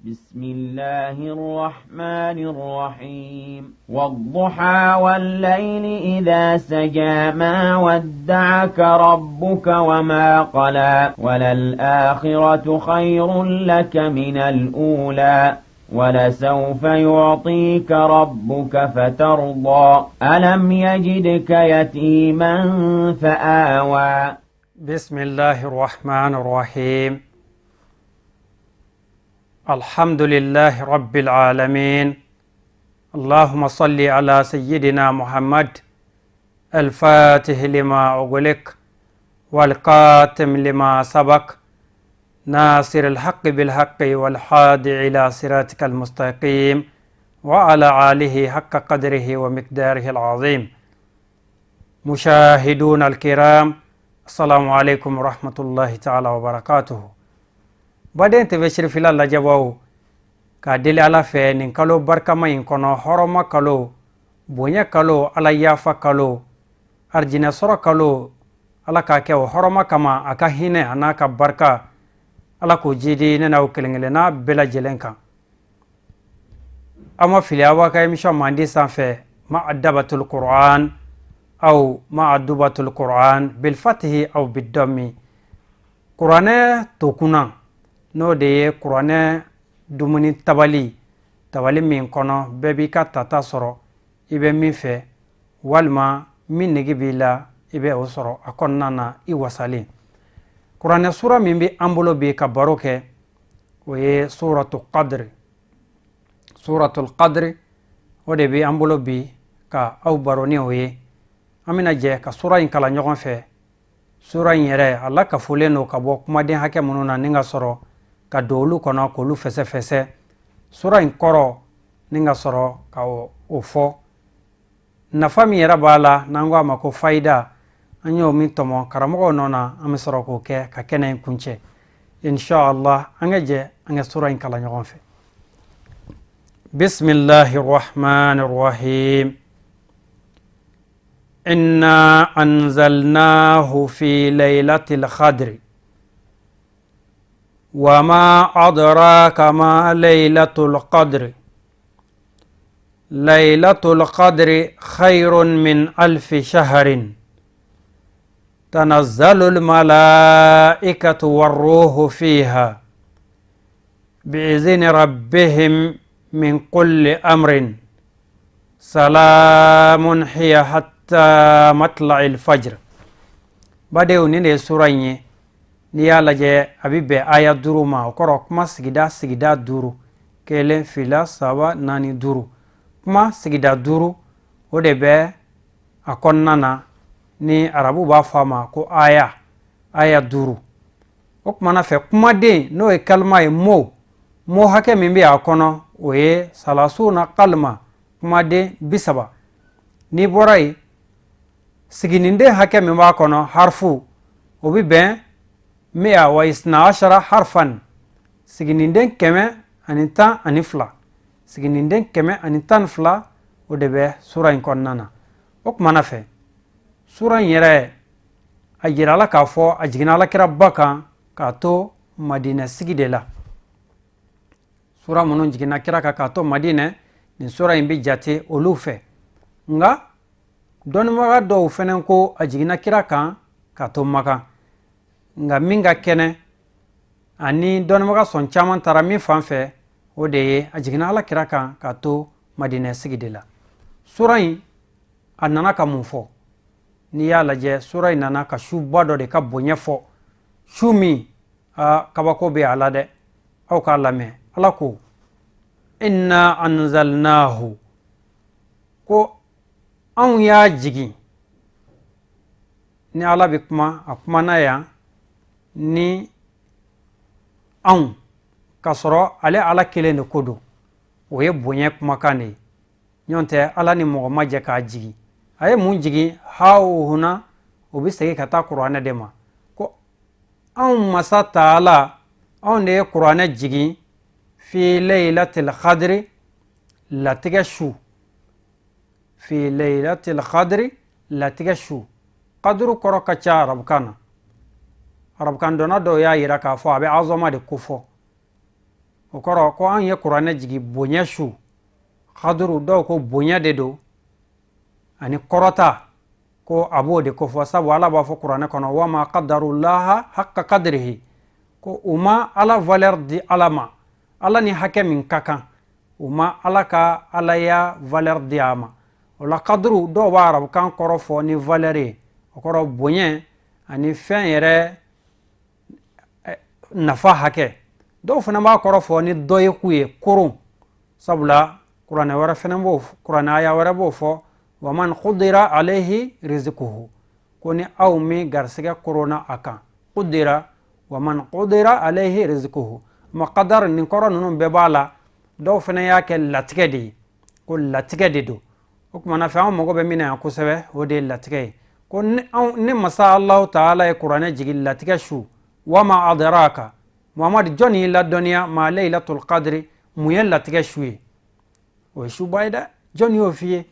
بسم الله الرحمن الرحيم. والضحى والليل إذا سجى، ما ودعك ربك وما قلى، وللآخرة خير لك من الأولى، ولسوف يعطيك ربك فترضى. ألم يجدك يتيما فآوى. بسم الله الرحمن الرحيم. الحمد لله رب العالمين. اللهم صل على سيدنا محمد الفاتح لما أغلق والقاتم لما سبق، ناصر الحق بالحق والحادي إلى صراطك المستقيم، وعلى آله حق قدره ومقداره العظيم. مشاهدون الكرام، السلام عليكم ورحمة الله تعالى وبركاته. Baden TV Sirifila lajɛbaw, k'a deli Ala fɛ nin kalo barikama in kɔnɔ, hɔrɔma kalo, bonya kalo, Ala yafa kalo, arijinɛ sɔrɔ kalo, Ala k'a kɛ o hɔrɔma kama, a ka hinɛ a n'a ka barika, Ala k'o jidi ne n'aw kelen kelenna bɛɛ lajɛlen kan. Aw ma fili, aw b'a ka émission mandi sanfɛ, Ma'adabatul Qur'an aw Ma'adubatul Qur'an bilfatihi aw bidɔmi, kuranɛ tokunna, n'o de ye kuranɛ dumuni tabali, tabali min kɔnɔ bɛɛ b'i ka tata sɔrɔ, i bɛ min fɛ walima min nege b'i la, i bɛ o sɔrɔ a kɔnɔna na i wasalen. Kuranɛ sura min bɛ an bolo bi ka baro kɛ, o ye Suratu Qadri. Suratul Qadri, o de bɛ an bolo bi ka aw baro ni o ye. An bɛna jɛ ka sura in kalan ɲɔgɔn fɛ. Sura in yɛrɛ, a lakafolen don ka bɔ kumaden hakɛ minnu na, ni ka sɔrɔ ka don olu kɔnɔ k'olu fɛsɛfɛsɛ. Sura in kɔrɔ, ni ka sɔrɔ ka o fɔ, nafa min yɛrɛ b'a la, n'an ko a ma ko fayida, an y'o min tɔmɔ karamɔgɔw nɔ na, an bɛ sɔrɔ k'o kɛ ka kɛnɛ in kuncɛ, inshallah. An ka jɛ an ka sura in kalan ɲɔgɔn fɛ. Bisimilahi rahman rahim. Inna anzalnahu fi laylatil qadri wa ma adraka ma laylatul qadri, laylatul qadri khayrun min alfi shahrin, tanazzalu almalaikatu warruhu fiha bi'izni rabbihim min kulli amrin, salamun hiya hatta matla'il fajr. Badenw, nin de ye sura in ye. N'i y'a lajɛ, a bɛ bɛn aya 5 ma. O kɔrɔ, kuma sigida sigida 5, 1, 2, 3, 4, 5, kuma sigida 5, o de bɛ a kɔnɔna na, ni arabu b'a fɔ a ma ko aya, aya 5. O kumana fɛ, kumaden, n'o ye kalima ye, mot, mot hakɛ min bɛ a kɔnɔ, o ye salasuna kalima, kumaden 30. N'i bɔra yen, siginiden hakɛ min b'a kɔnɔ, harfu, o bɛ bɛn mi'a wa isna ashara harfan, siginiden 112, siginiden 112, o de bɛ sura in kɔnɔna na. O kumana fɛ, sura in yɛrɛ, a jirala k'a fɔ a jiginna Alakiraba kan k'a to Madinɛ sigi de la. Sura minnu jiginna kira kan k'a to Madinɛ, nin sura in bɛ jate olu fɛ. Nka dɔnnibaga dɔw fɛnɛ ko a jiginna kira kan k'a to Makan. Nka min ka kɛnɛ ani dɔnnibaga sɔn caman taara min fan fɛ, o de ye a jiginna Ala kira kan k'a to Madinɛ sigi de la. Sura in, a nana ka mun fɔ? N'i y'a lajɛ, sura in nana ka suba dɔ de ka bonya fɔ, su min a kabako bɛ a la dɛ. Aw k'a lamɛn. Ala ko: inna anzalnahu, ko anw y'a jigin. Ni Ala bɛ kuma, a kumana yan ni anw, k'a sɔrɔ ale Ala kelen de ko don. O ye bonya kumakan de ye. Ɲɔgɔn tɛ, Ala ni mɔgɔ ma jɛ k'a jigin. A ye mun jigin? Ha huna, o bɛ segin ka taa kuranɛ de ma, ko anw masa taala, anw de ye kuranɛ jigin fi laylatil qadri, latigɛ su, fi laylatil qadri, latigɛ su. Kaduru kɔrɔ ka ca arabukan na. Arabukan dɔnna dɔw y'a yira k'a fɔ a bɛ azɔma de kofɔ. O kɔrɔ ko an ye kuranɛ jigin bonya su. Kaduru, dɔw ko bonya de don ani kɔrɔta, ko a b'o de kofɔ, sabu Ala b'a fɔ kuranɛ kɔnɔ: wama qadarullaha haqqa qadrihi, ko u ma Ala valeur di Ala ma, Ala ni hakɛ min ka kan, u ma Ala ka Alaya valeur di a ma. O la kaduru, dɔw b'a arabukan kɔrɔ fɔ ni valeur ye, o kɔrɔ bonya ani fɛn yɛrɛ nafa hakɛ. Dɔw fana b'a kɔrɔ fɔ ni dɔ ye k'u ye koron, sabula kuranɛ wɛrɛ fana b'o, kuranɛ aya wɛrɛ b'o fɔ: waman qudira alayhi rizquhu, ko ni aw min garisɛgɛ koronna a kan. Qudira, waman qudira alayhi rizquhu, ma qadar, nin kɔrɔ ninnu bɛɛ b'a la. Dɔw fana y'a kɛ latigɛ de ye, ko latigɛ de don. O tuma na fɛ, anw mago bɛ min na yan kosɛbɛ, o de ye latigɛ ye, ko ne masa Alahu taala ye kuranɛ jigin latigɛ su. Wama adraka, Muhamadu, jɔn y'i ladɔnniya ma laylatul qadri, mun ye latigɛ su ye? O ye suba ye dɛ. Jɔn y'o f'i ye?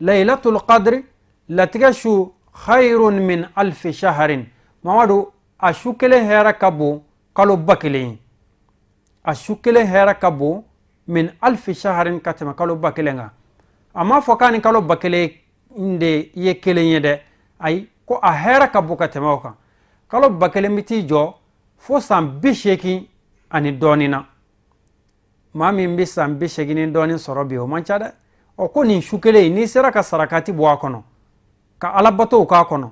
Laylatul qadri, latigɛ su, khayrun min alfi shaharin, Muhamadu, a su kelen hɛrɛ ka bon kalo 1000 ye. A su kelen hɛrɛ ka bon min alfi shaharin, ka tɛmɛ kalo 1000 kan. A m'a fɔ k'a ni kalo 1000 de ye kelen ye dɛ, ayi, ko a hɛrɛ ka bon ka tɛmɛ o kan. Kalo 1000 bɛ t'i jɔ fo san 80 ani dɔɔnin na. Maa min bɛ san 80 ni dɔɔnin sɔrɔ bi, o man ca dɛ. Ɔ, ko nin su kelen, n'i sera ka sarakati bɔ a kɔnɔ, ka alabatow k'a kɔnɔ,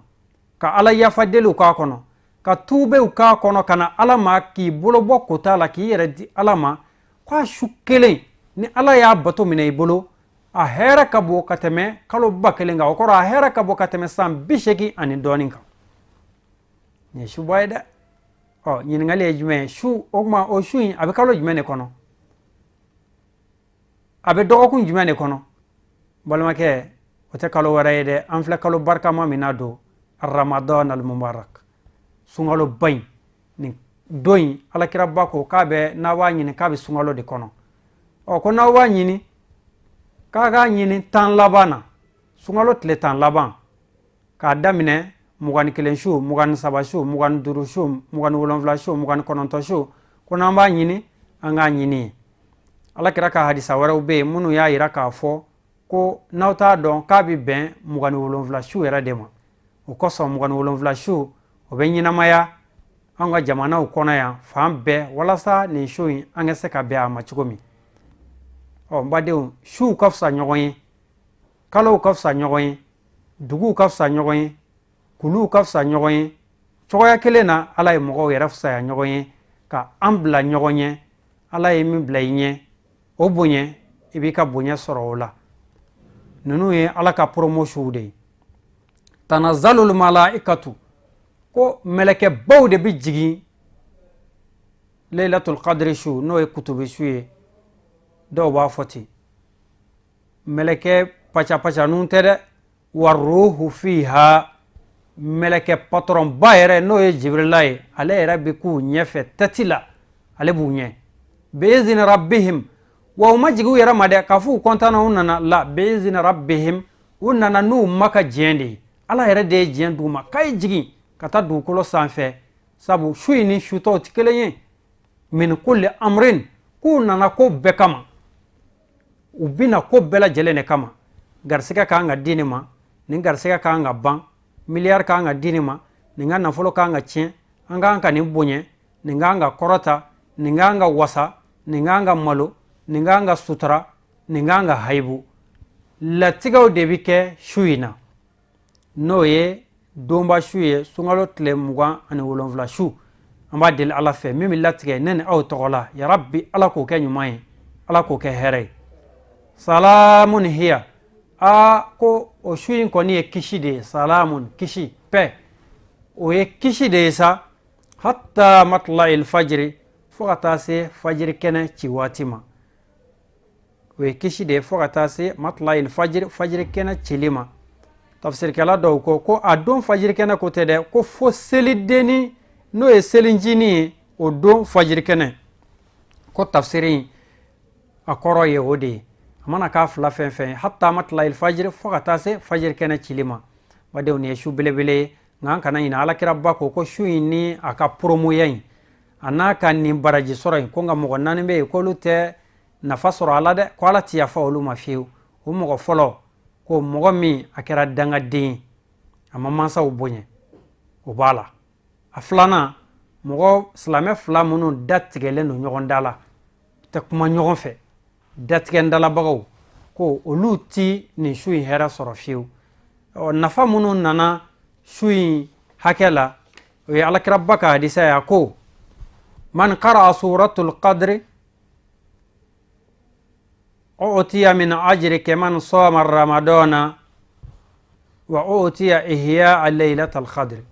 ka Ala yafa deliw k'a kɔnɔ, ka tuubew k'a kɔnɔ, ka na Ala ma, k'i bolo bɔ kota la, k'i yɛrɛ di Ala ma, k'a su kelen, ni Ala y'a bato minɛ i bolo, a hɛrɛ ka bon ka tɛmɛ kalo 1000 kan. O kɔrɔ, a hɛrɛ ka bon ka tɛmɛ san 80 ani dɔɔnin kan. Nin ye suba ye dɛ. Ɔ, ɲininkali ye jumɛn ye? Su o tuma, o su in, a bɛ kalo jumɛn de kɔnɔ? A bɛ dɔgɔkun jumɛn de kɔnɔ? Balimakɛ, o tɛ kalo wɛrɛ ye dɛ, an filɛ kalo barikama min na don, Ramadan al-Mubarak, sunkaloba in. Nin don in, Alakiraba ko k'a bɛ, n'a b'a ɲini, k'a bɛ sunkalo de kɔnɔ. Ɔ, ko n'aw b'a ɲini, k'a k'a ɲini 10 laban na, sunkalo tile 10 laban, k'a daminɛ 21 su, 23 su, 25 su, 27 su, 29 su, ko n'an b'a ɲini, an k'a ɲini yen. Alakira ka hadisa wɛrɛw bɛ yen minnu y'a yira k'a fɔ ko n'aw t'a dɔn, k'a bɛ bɛn 27 su yɛrɛ de ma. O kosɔn, 27 su, o bɛ ɲɛnamaya an ka jamanaw kɔnɔ yan fan bɛɛ, walasa nin su in, an ka se ka bɛn a ma cogo min. Ɔ, n badenw, suw ka fisa ɲɔgɔn ye, kalow ka fisa ɲɔgɔn ye, duguw ka fisa ɲɔgɔn ye, kuluw ka fisa ɲɔgɔn ye. Cogoya kelen na, Ala ye mɔgɔw yɛrɛ fisaya ɲɔgɔn ye ka an bila ɲɔgɔn ɲɛ. Ala ye min bila i ɲɛ, o bonya, i b'i ka bonya sɔrɔ o la. Ninnu ye Ala ka promotionw de ye. Tanazalul malaikatu, ko mɛlɛkɛbaw de bɛ jigin Laylatul Qadri su, n'o ye kutubi su ye. Dɔw b'a fɔ ten, mɛlɛkɛ paca paca ninnu tɛ dɛ. Waruhu fiha, mɛlɛkɛ patɔrɔnba yɛrɛ, n'o ye Jibirila ye, ale yɛrɛ bɛ k'u ɲɛfɛ tɛti la, ale b'u ɲɛ bi'izni rabbihim. Wa u ma jigin u yɛrɛ ma dɛ, k'a fɔ u kɔntanna, u nana la bi'izni rabbihim, u nana n'u ma ka diɲɛ de ye. Ala yɛrɛ de ye diɲɛ d'u ma k'a ye jigin ka taa dugukolo sanfɛ, sabu su in ni su tɔw tɛ kelen ye. Min kulli amrin, k'u nana ko bɛɛ kama, u bɛna ko bɛɛ lajɛlen de kama. Garisɛgɛ ka kan ka di nin ma, nin garisɛgɛ ka kan ka ban, miliyari ka kan ka di nin ma, nin ka nafolo ka kan ka tiɲɛ, an ka kan ka nin bonya, nin ka kan ka kɔrɔta, nin ka kan ka wasa, nin ka kan ka malo, nin ka kan ka sutura, nin ka kan ka hayibu. Latigɛw de bɛ kɛ su in na, n'o ye donba su ye, sunkalo tile 27 su. An b'a deli Ala fɛ, min bɛ latigɛ ne ni aw tɔgɔ la, yarabi, Ala k'o kɛ ɲuman ye, Ala k'o kɛ hɛrɛ ye. Salamun hiya, aa, ko o su in kɔni ye kisi de ye. Salamun, kisi, paix, o ye kisi de ye sa, hatta matla'il fajiri, fo ka taa se fajiri kɛnɛ ci waati ma. O ye kisi de ye fo ka taa se matla'il fajiri, fajiri kɛnɛ cili ma. Tafsirikɛla dɔw ko ko a don fajiri kɛnɛ ko tɛ dɛ, ko fo selidenni, n'o ye selincinin ye, o don fajiri kɛnɛ ko. Tafsiri in, a kɔrɔ ye o de ye. A mana k'a fila fɛn fɛn ye, hatta matla'il fajiri, fo ka taa se fajiri kɛnɛ cili ma. Badenw, nin ye su belebele ye, nka an kana ɲinɛ, Alakiraba ko ko su in ni a ka promoya in, A n'a ka nin baraji sɔrɔ in ko, nka mɔgɔ naani bɛ yen k'olu tɛ nafa sɔrɔ a la dɛ, ko Ala ti yafa olu ma fiyewu. O mɔgɔ fɔlɔ ko mɔgɔ min a kɛra dangaden ye, a ma mansaw bonya, o b'a la. A filanan, mɔgɔ silamɛ fila minnu datigɛlen don ɲɔgɔn da la, tɛ kuma ɲɔgɔn fɛ, datigɛ dalabagaw, ko olu ti nin su in hɛrɛ sɔrɔ fiyewu. Ɔ, nafa minnu nana su in hakɛ la, o ye Alakiraba ka hadisa ye. A ko: man qara'a suratul qadri utiya min ajri kaman sama ramadana wa utiya ihya laylatal qadri.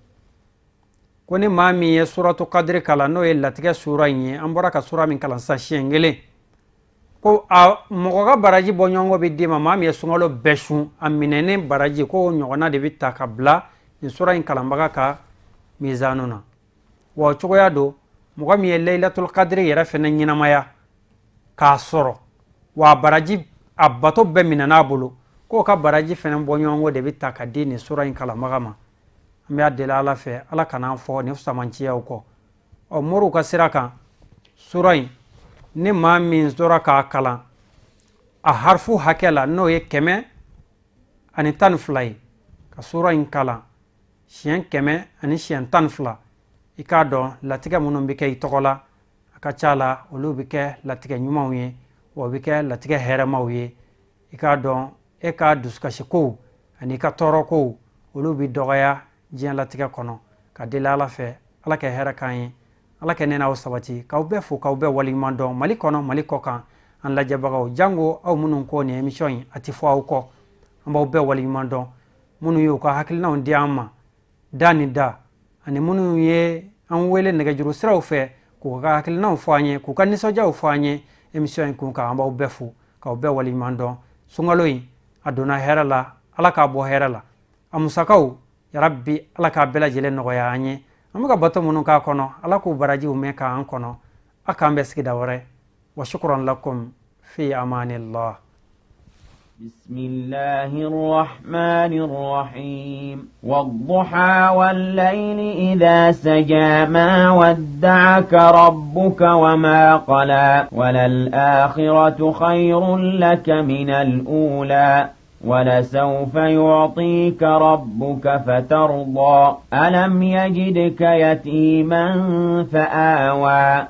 Ko ni maa min ye suratu kadiri kalan, n'o ye latigɛ sura in ye, an bɔra ka sura min kalan sisan, siɲɛ kelen, ko a mɔgɔ ka baraji bɔ ɲɔgɔn bɛ d'i ma, maa min ye sunkalo bɛɛ sun, a minɛnen baraji, ko o ɲɔgɔnna de bɛ ta ka bila nin sura in kalanbaga ka mizanu na. Wa o cogoya don, mɔgɔ min ye Laylatul Kadiri yɛrɛ fɛnɛ ɲɛnamaya k'a sɔrɔ, wa a baraji, a bato bɛɛ minɛn'a bolo, k'o ka baraji fɛnɛ bɔ ɲɔgɔn de bɛ ta ka di nin sura in kalanbaga ma. An b'a deli Ala fɛ, Ala kana an fɔ nin samanciyaw kɔ. Ɔ, moriw ka sira kan, sura in, ni maa min tora k'a kalan a harifu hakɛ la, n'o ye 112 ye, ka sura in kalan siɲɛ 112, i k'a dɔn latigɛ minnu bɛ kɛ i tɔgɔ la, a ka ca la olu bɛ kɛ latigɛ ɲumanw ye, wa o bɛ kɛ latigɛ hɛrɛmaw ye. I k'a dɔn e ka dusukasi kow ani i ka tɔɔrɔ kow, olu bɛ dɔgɔya diɲɛ latigɛ kɔnɔ. Ka deli Ala fɛ, Ala kɛ hɛrɛ k'an ye, Ala kɛ ne n'aw sabati. K'aw bɛɛ fo, k'aw bɛɛ waleɲuman dɔn, Mali kɔnɔ, Mali kɔ kan, an lajɛbagaw, jango aw minnu ko nin émission in a ti fɔ aw kɔ. An b'aw bɛɛ waleɲuman dɔn, minnu y'u ka hakilinaw di an ma da ni da, ani minnu ye an wele nɛgɛjuru siraw fɛ k'u ka hakilinaw fɔ an ye, k'u ka nisɔndiyaw fɔ an ye émission in kun kan. An b'aw bɛɛ fo, k'aw bɛɛ waleɲuman dɔn. Sunkalo in a donna hɛrɛ la, Ala k'a bɔ hɛrɛ la. A musakaw, yarabi, Ala k'a bɛɛ lajɛlen nɔgɔya an ye. An bɛ ka bato minnu k'a kɔnɔ, Ala k'u barajiw mɛn k'an kɔnɔ. A k'an bɛn sigida wɛrɛ. Wa shukran lakum, fi amanillah. بسم الله الرحمن الرحيم. والضحى والليل إذا سجى، ما ودعك ربك وما قلى، وللآخرة خير لك من الأولى، ولسوف يعطيك ربك فترضى. ألم يجدك يتيما فآوى.